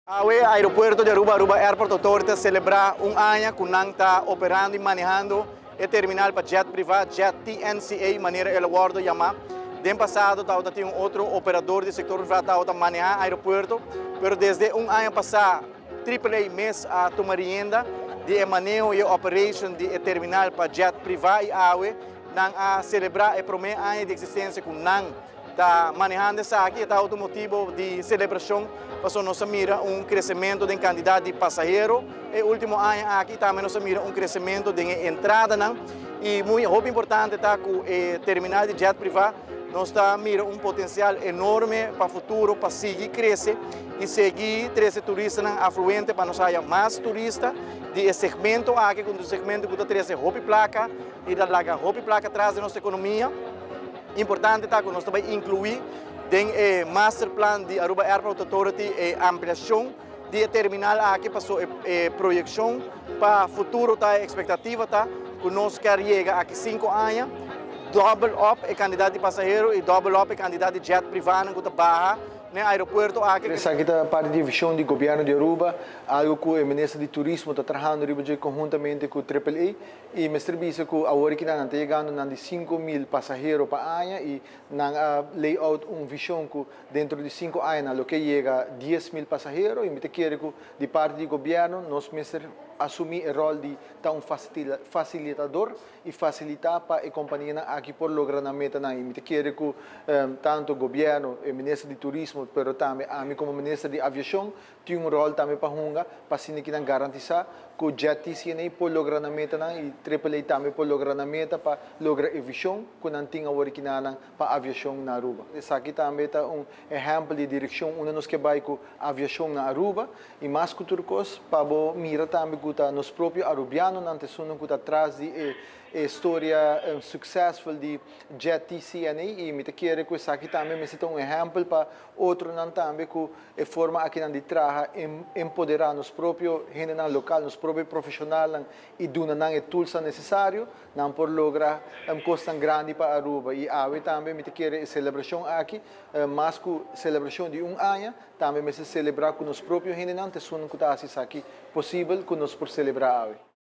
Awe aeropuerto di Aruba, Aruba Airport Authority, a celebra un aña cu nan ta operando y manehando e terminal pa jet priva, Jet TNCA, manera el a wordo yama. Den pasado tabatin un otro operador di sector priva tabata maneha aeropuerto, pero desde un aña pasa AAA mes a tuma rienda di e maneho y operation di e terminal pa jet priva y awe nan a celebra e prome aña di existencia cu nan ta manehando esaki. E ta otro motibo di celebracion, paso nos a mira un crecemento den cantidad di pasahero e ultimo aña aki, tambe nos a mira un crecemento den entradanan y muy hopi importante ta cu e terminal di jet priva nos ta mira un potencial enorme pa futuro pa sigui crece y sigui trece turistanan afluente, pa nos haya mas turista di e segmento aki, cu e segmento cu ta trece hopi placa y ta laga hopi placa atras di nos economia. Importante ta cu nos tambe inclui den e master plan di Aruba Airport Authority e ampliacion di e terminal aki, paso e proyeccion pa futuro ta, expectativa ta cu nos kier yega aki 5 aña double up e cantidad di pasahero y double up e cantidad di jet priva cu ta baha na aeropuerto aki. Esaki ta parti di vision di gobierno di Aruba, algo cu e minister di Turismo ta trahando conhuntamente cu AAA y mester bisa cu awor cu nan ta yegando na di 5 mil pasahero pa aña y nan a lay out un vision cu dentro di 5 aña lo kier yega 10 mil pasahero. Y mi ta kere cu di parti di gobierno nos mester asumi e rol di ta un facilitador y facilita pa e compania aki por logra nan meta nan. Y mi ta kere cu tanto gobierno, e minister di Turismo, pero tambe ami como minister di Aviacion tin un rol tambe pa hunga pa asina cu nan garantisa cu Jet TCNA por logra nan meta nan y AAA tambe por logra nan meta pa logra e vision cu nan tin awor aki nan pa aviacion na Aruba. Esaki tambe ta un ehempel di direccion unda nos kier bay cu aviacion na Aruba y mas cu tur cos pa bo mira tambe cu ta nos propio Arubianonan ta esunnan cu ta tras di e historia successful di Jet TCNA y mi ta kere cu esaki tambe mester ta un ehempel pa otronan tambe, cu e forma aki nan di traha, empodera nos propio hendenan local, nos propio profesionalnan y duna nan e tools necesario, nan por logra un cos grandi pa Aruba. Y awe tambe mi ta kere e celebracion aki, mas cu celebracion di un aña, tambe mester celebra cu nos propio hendenan ta esunnan cu ta haci esaki posibel cu nos por celebra awe.